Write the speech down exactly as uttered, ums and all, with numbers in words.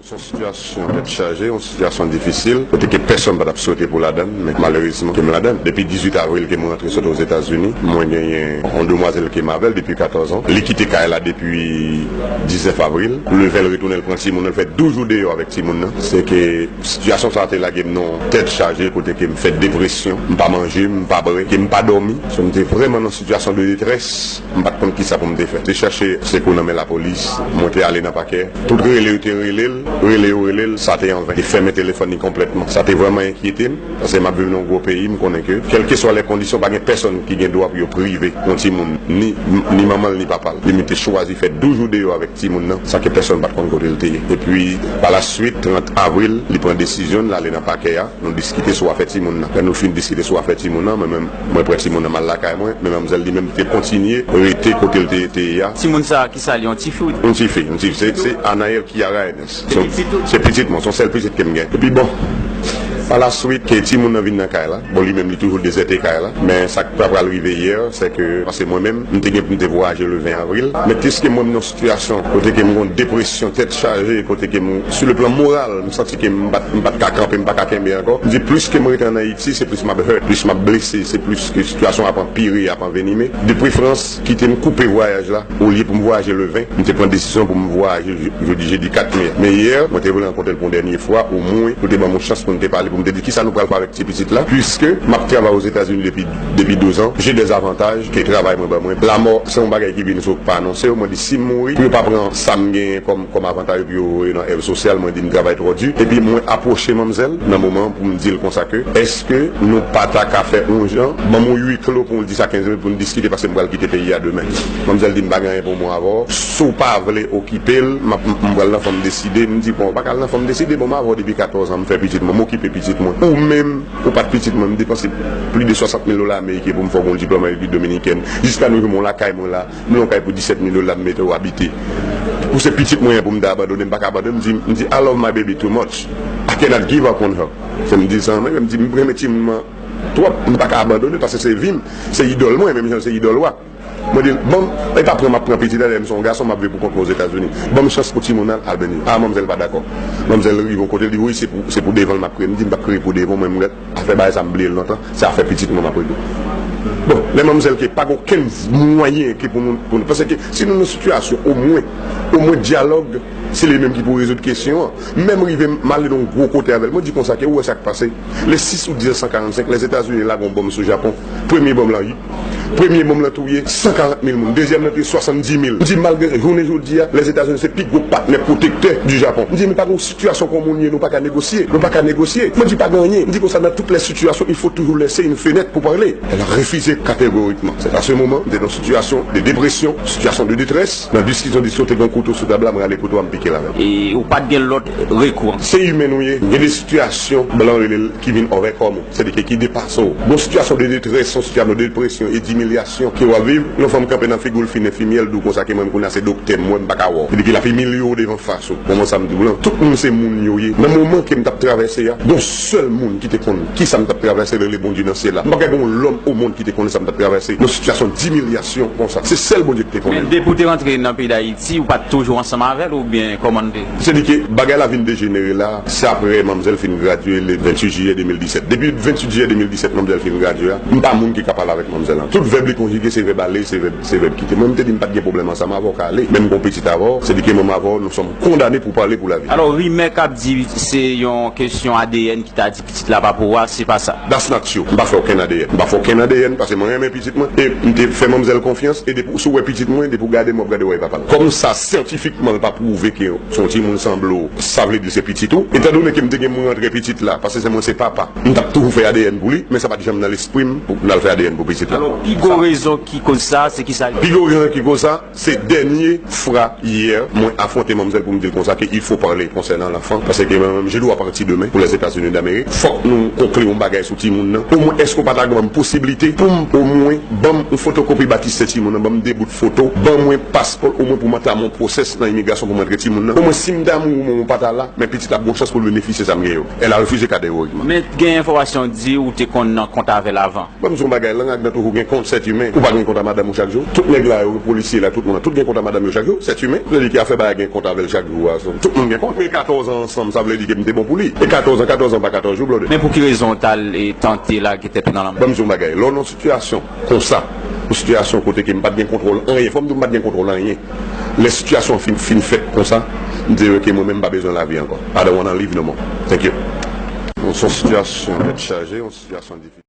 Se yon sitiyasyon tèt chaje, yon sitiyasyon difisil, kote ke pèsonn pa t ap swete pou ladann, men malerezman ke m ladann. Depi dizuit avril ke mwen rantre sot Ozetazini, mwen genyen yon demwazèl ke m avè l depi katòz an. Li kite kay la depi diznèf avril. Leve l retounen l pran timoun nan, l fè douz jou deyò avèk timoun nan. Se ke sitiyasyon sa a te lage m nan yon tèt chaje, kote ke m fè depresyon, m pa manje, m pa bwè, ke m pa dòmi. So, m te vrèman nan sitiyasyon de detrès. M pa t konn kisa pou m te fè. Te chache sekou nan men lapolis. Mwen te ale nan pakè. Tout rele yo te rele l, rele yo rele l, sa te anven. Te fèmen telefòn li konplètman. Sa te vrèman enkyete m, paske m ap viv nan yon gwo peyi, m konnen ke, kèlkeswa lè kondisyon, pa gen pèsonn ki gen dwa pou yo prive yon timoun, ni, ni manman l, ni papa l. Li menm te chwazi fè douz jou deyò avèk timoun nan, san ke pèsonn pa t konn kote l te ye. Epi, pa la swit, trant avril, li pran desizyon l ale nan pakè a. Nou diskite sou afè timoun nan. Lè nou fin diskite sou afè timoun nan, mwen menm, mwen pran timoun nan m al lakay mwen, men manmzèl li menm te kontinye rete kote l te, te ye a. Timoun sa a, ki sa li, yon tifi ou? Yon tifi, yon tifi. Se, se Anaël Kiara Ernest. Se, se pitit ou? Se pitit mwen, se yon sèl pitit ke m gen. Epi bon, pa la swit, ke timoun nan vin nan kay la. Bon, li menm, li toujou dezète kay la. Men sa k pa pral rive yè, se ke, paske mwen menm, m te gen pou m te vwayaje le ven avril. Men piske mwen, m nan sitiyasyon kote ke m gon depresyon, tèt chaje, kote ke m, sou le plan moral, m santi ke m pa t, m pa t ka kanpe, m pa ka kenbe ankò. M di, plis ke m rete ann Ayiti, se plis m ap hurt, plis m ap blese, se plis ke sitiyasyon ap anpire, ap anvenime. De preferans, kite m koupe vwayaj la, olye pou m vwayaje le ven, m te pran desizyon pou m vwayaje je-, jodi, jedi kat me a. Men yè, mwen te vle rankontre l pou yon dènye fwa, omwen, pou te ban m yon chans pou n te pale, pou m te di, kisa nou pral fè avèk ti pitit la, puiske m ap travay Ozetazini depi, depi douz an, j'ai des avantages ke travay mwen ban mwen. Lanmò, se yon bagay ki vin sou pa anonse yo. Mwen di, si m mouri, pou yo pa pran sa m genyen kòm, kòm avantaj pou yo voye nan èv sosyal, mwen di, m travay twò di. Epi mwen apwoche manmzèl nan moman an pou m di l konsa ke, èske nou pa ta ka fè yon jan, ban m yon huis clos pou l dis a kenz minit pou n diskite, paske m pral kite peyi a demen. Manmzèl di, m pa gen anyen pou mwen avè w. Si w pa vle okipe l, m ap, m, m pral nan fanm deside. M di, bon, w pa ka al nan fanm deside, bon, m avè w depi katòz an, m fè pitit mwen, m okipe pitit mwen. Ou menm, ou pa t pitit mwen, m depanse plis de swasant mil dola ameriken pou m fè w gon diplòm an Repiblik Dominikèn. Jiska nou jwenn yon lakay mwen la, m nan yon kay pou disèt mil dola, m mete w abite. Ou se pitit mwen an pou m ta abandone, m pa ka abandone. M di, m di, I love my baby too much. I cannot give up on her. Se m di sa, men m di, m renmen timoun mwen twòp, m pa ka abandone, paske se vi m, se idòl mwen, menm jan se idòl w a. Mwen di l, bon, e pa pran m ap pran pitit la, lè m se yon gason, m ap viv pou kont mwen Ozetazini. Ban m chans pou timoun nan al beni. A, manmzèl pa dakò. Manmzèl rive yon kote, l di, wi, se pou, se pou devan l m ap kriye. M di, m p ap kriye pou devan w, mwen, m, afè bagay sa, m bliye l lontan. Se afè pitit mwen m ap regle. Bon, lè manmzèl ke pa gen okenn mwayen ke pou nou, pou nou, paske si nou nan sitiyasyon, omwen, omwen dyalòg, se li menm ki pou rezoud kesyon an. Menm rive m ale nan yon gwo kote avè l. Mwen di konsa ke ou wè sa k pase. Le sis out mil nèf san karannsenk, Lèzetazini lage yon bòm sou Japon. Premye bòm lan, premye bòm lan touye san karant mil moun. Dezyèm lan touye swasanndis mil. M di malgre jounen jodi a, Lèzetazini se pi gwo patnè pwotektè di Japon. M di men pa gen yon sitiyasyon kon moun ye, nou pa ka negosye. Nou pa ka negosye. Mwen di pa gen anyen. M di konsa, dans toutes les situations, il faut toujours laisser une fenêtre pour parler. Elle a refusé catégoriquement. C'est à ce moment, m te nan yon sitiyasyon de depresyon, sitiyasyon de detrès. Nan diskisyon, diskisyon, te gen kouto sou tab la, mwen rale kouto a, m pike l avè l. E ou pa t gen lòt rekou? Se imen nou ye. Gen de sitiyasyon, blan rele l, ki vin overcome ou. Sètadi ke ki depase w. Gon sitiyasyon de detrès, yon sitiyasyon de depresyon e dimilyasyon ke w ap viv, yon fanm kanpe nan figi w, l fin enfimyè, l di w konsa ke mwen, kounye a se doktè m, mwen, m pa ka wè w. Sètadi ke l ap imilye w devan fas ou. Bon, mwen sa m di w lan, tout moun se moun yo ye. Nan moman ke m t ap travèse a, gon sèl moun ki te konn kisa m t ap travèse, l rele Bondye nan syèl la. M pa gen yon lòm o mond ki te konnen sa m t ap travèse nan sitiyasyon dimilyasyon konsa. Se sèl Bondye ki te konnen. Men depi w te rantre nan peyi Dayiti, ou pa t toujou ansanm avè l oubyen kòman n te? Sètadi ke bagay la vin dejenere la, se apre manmzèl fin gradye le venntuit jiyè de mil disèt. Depi venntuit jiyè de mil disèt, manmzèl fin gradye a, m pa moun ki ka pale avèk manmzèl lan. Tout vèb li konjige, se vèb ale, se vèb, se vèb kite. Mwen, m te di m pa t gen pwoblèm ansanm avè w, ka ale. Men m gon pitit avè w, sètadi ke manm avè w, nous sommes condamnés pour parler pour la vie. Alò, rimè k ap di se yon kesyon A D N ki ta di pitit la pa pou ou a, se pa sa? That's not true. M pa fè okenn A D N. M pa fè okenn A D N paske mwen renmen pitit mwen e m te fè manmzèl konfyans e depi, si w wè pitit mwen, depi w gade m, w ap gade w wè e papa l. Kòm sa, syantifikman, l pa pwouve ke se yon timoun sanble w, sa vle di se pitit ou. Etandone ke m te gen mwen antre pitit la, paske se mwen se papa, m t ap toujou fè A D N pou li, men sa pa t janm nan lespri m pou m al fè A D N pou pitit la. Alò, pi gwo rezon ki koz sa, se ki sa? Pi gwo rezon ki koz sa, se dènye fwa yè, mwen afwonte manmzèl pou m di l konsa ke il faut parler concernant l'enfant, paske mwen menm, je dois partir demain pour les États-Unis d'Amérique. Fòk nou konkli yon bagay sou timoun nan. Omwen, èske w pa ta ban m posiblite pou m, omwen, ban m yon fotokopi batistè timoun nan, ban m de bout foto, ban mwen paspò l, omwen pou m antam yon pwosès nan imigrasyon pou m rantre timoun nan. Omwen, si m ta mouri, omwen, mwen pa ta la, men pitit la ap gon chans pou l benefisye sa m gen yo. Elle a refusé catégoriquement. Men gen enfòmasyon di ou te konn nan kont avè l avan. Ban m di w yon bagay, lang ak dan toujou gen kont. Sèt imen. Ou pa gen kont a madanm ou chak jou? Tout nèg la yo, polisye la, tout moun la, tout gen kont a madanm yo chak jou? Sèt imen. Sa vle di ki afè bagay gen kont avè l chak jou a, tout moun gen kont. Men katòz an ansanm, sa vle di ke m te bon pou li. E katòz an, katòz an pa katòz jou, blòdè. Men pou ki rezon w t al e tante lage tèt ou nan lanmè? Ban m di w yon bagay. Lè w nan yon sitiyasyon konsa, yon sitiyasyon kote ke m pa t gen kontwòl anyen, fò m di w m pa t gen kontwòl anyen. Lè sitiyasyon an fin, fin fèt konsa, m di, "Ok, mwen menm m pa bezwen lavi ankò. I don't wanna live no more. Thank you." Se yon sitiyasyon tèt chaje, yon sitiyasyon difisil.